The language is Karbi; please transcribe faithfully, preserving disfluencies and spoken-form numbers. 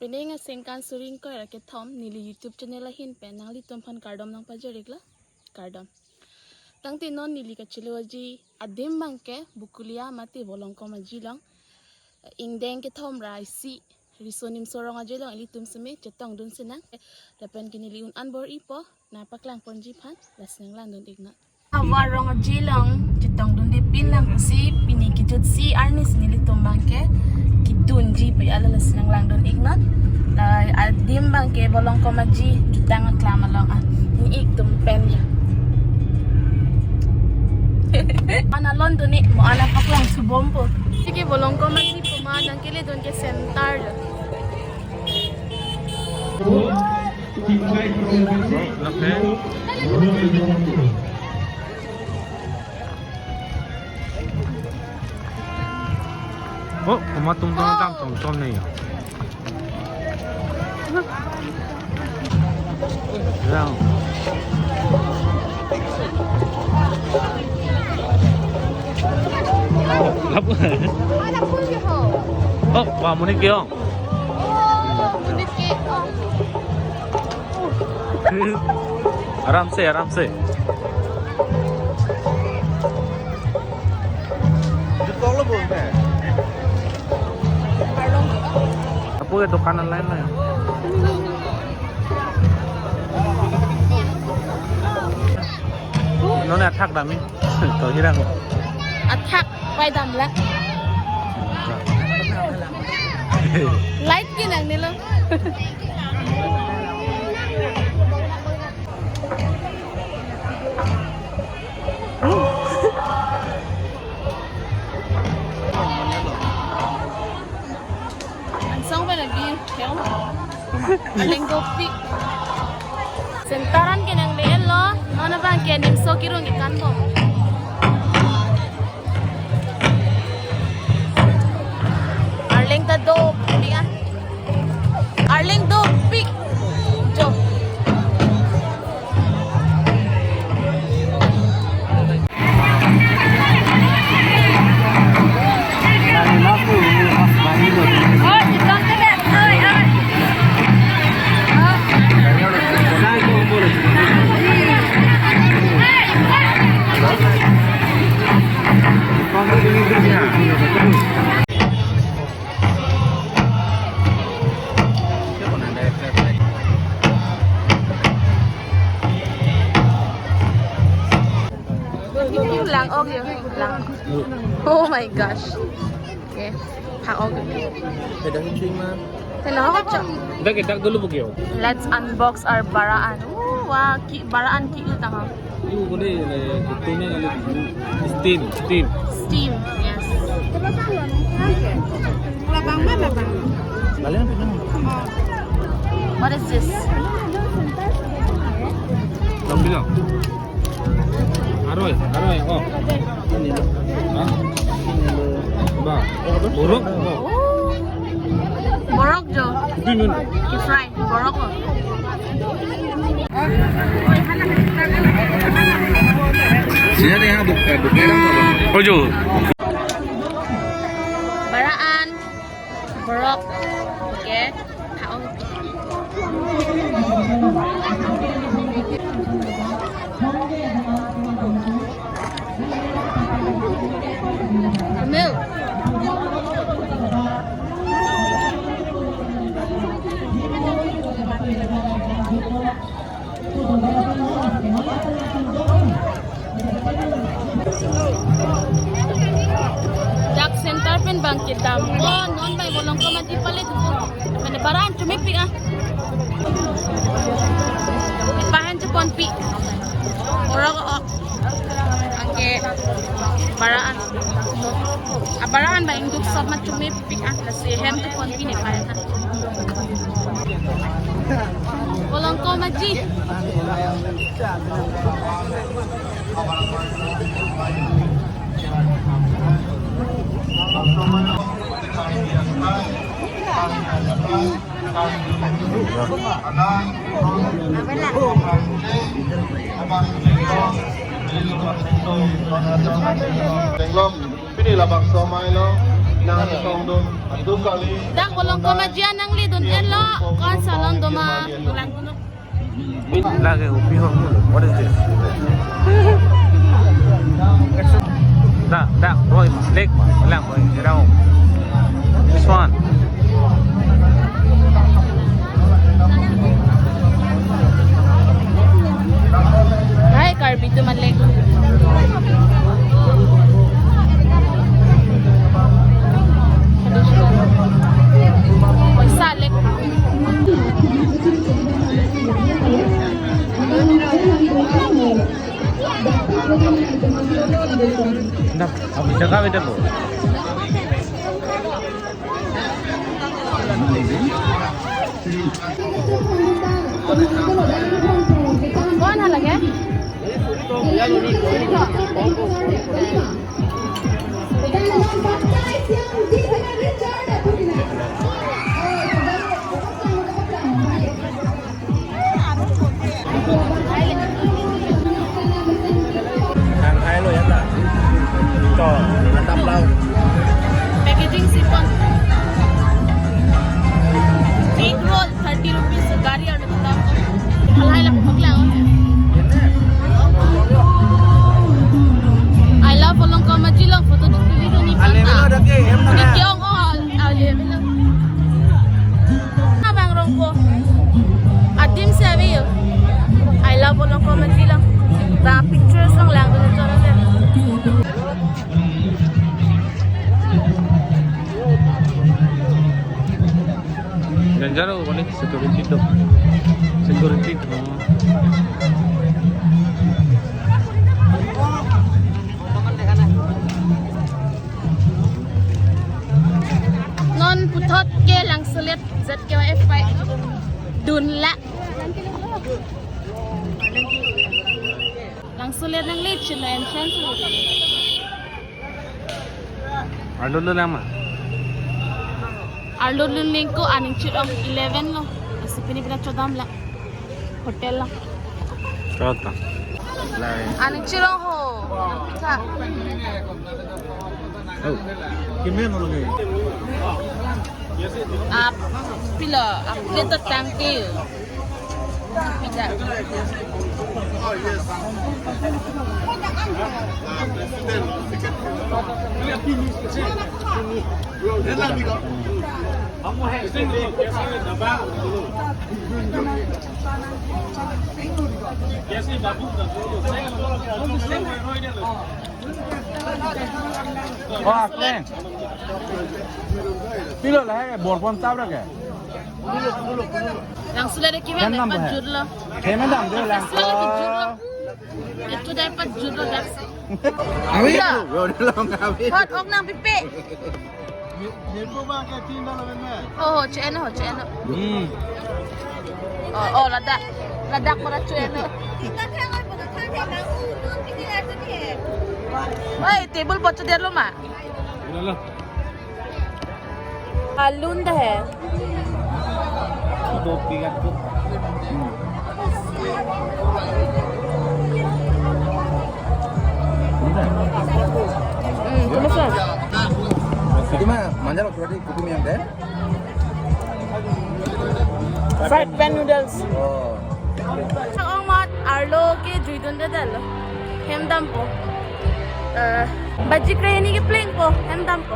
Penang aningkan suri ingkoi ra kethom neli YouTube channel ahin pen nanglitum aphan kardom nangpajir-iklo, kardom. Tangte non neli kachelo aji adim abangke Bokolia mate Volongkom aji along. Ingdeng kethom ra isi riso nimso rong aje along ilitum seme chetongdun sinang. Lapen ke neli un an bor-ipo, nang paklang ponji aphan, lasi nanglangdun-iknon. Havar rong aje along chetongdunde pinlang pusi pini kejutsi arni si nelitum abangke kedunji pu alo, lasi nanglangdun-iknon. La adim abangke Volongkom aji, jutang aklam along a. Ni-ik tum pen ya. Ana longdun-ik mo, ana paklang subompo. Tiki Volongkom aji pu ma nangkeledun ke center lo. Oh, komat atum dam chomchom ne ya. Yang. Oh, lapu. Oh, lapu ni ho. Oh, wah, monit ke-ong. Oh, monit ke-ong. Aram se, aram se. Apo ke dukan lain lain. Non athak dami. To hirang. Athak pai damlo. Light ke nangnelo. Angsong pen lagi, ya. Arleng dopik. Center an ke nangle-etlo, non abangke nimso kirung ikan bom. Arleng ta dopik ah. Arleng dopik. Jo. Lang, okay, lang. Oh my gosh. Okay, ha, okay. Pedahin ting ma. Tena ho cho. Dak, dak dulu bugyo. Let's unbox our baraan. Oh, wah, ki baraan ki-u tang ho. Yu ko de le, tumeng ale steam, steam. Steam, yes. Labang ma, labang. Balik na pino. What is this? Lambi lang. Aroi, aroi, oh. Hah? Ba, borok, oh. Oh. Borok jo. Hindi nun. Fry, borok ko. Siya na yung buk-, eh, buk-, eh, lang pala. Ojo. Baraan. Borok. Okay. Kaong. Milk. Dak center pen bang kedam. Oh, non bai bolong ko mati pale tu. Mane baraan chomepik ah. Pahan chepon pi. Ora ko. Anke baraan. Ah, baraan bai ingduk sop ma chomepik ah. Lasi hem tu pon pi ne pahan. Bolong ko maji. Pini labangso amei lo. Dak Bolong Komaji nangledun-etlo, ko-an salon doma. Lake kopi ho. What is this? Dak, dak, Roy ma, lake ma, lang Roy, you know. This one. Hai, Karbi atum a-lake. Sa lake. Dah, habis jaga beda, Bu. Kau na lagi? Nang hai lo ya ta. To, mantap lo. Packaging sipon. Egg roll thirty rupees, gari alo ta. Halai la puklang. I love Bolong Komaji along photo duk tuli dun ni. Ale panta. Melo dak ye, em na. Ni kiong all, ale melo. Nabang rongpo. Adim si ave yo. I love Bolong Komaji along. Ta pictures along lang dun choro se. Ganjaro ko ni security do. Security do. Non puthot ke Langsolet Z K Y F pai dun la. Langsolet nangli chila entrance lo. Arlo lo lang ma? Arlo lo lang ko aning chirong eleven lo. Asi pini pina chodam la. Hotel la. Chota. Lai. Aning chirong ho. Sa. Oh. Kimia mo lagi. Ap, pilo, ap, dito tangke. Pizza. Oh, Akleng. Pilo lahai borpon tab ra ke? Langsolet ke. Ken nam daipat jut lo. Ken nam daipat jut lo. Langsolet ke jut lo. Itu daipat jut lo dak. Awi. Iya. Yo, lo ngawi. Hot ok nangpipe. Nirpo ba ke tin dala ben me. Oh, ho, cheno, ho, cheno. Hmm. Oh, oh, ladak. Ladak para cheno. Oi, table bocor dia lo ma. Lo, lo. Alun dah hai. Itu pigat tu. Hmm. Hmm, itu masa. Itu mah manja lo berarti kutu yang deh. Fried pan noodles. Oh. Ong mat arlo ke juidun dadal. Hem dampo. Eh, baji krehini ke plengpo, hem dampo.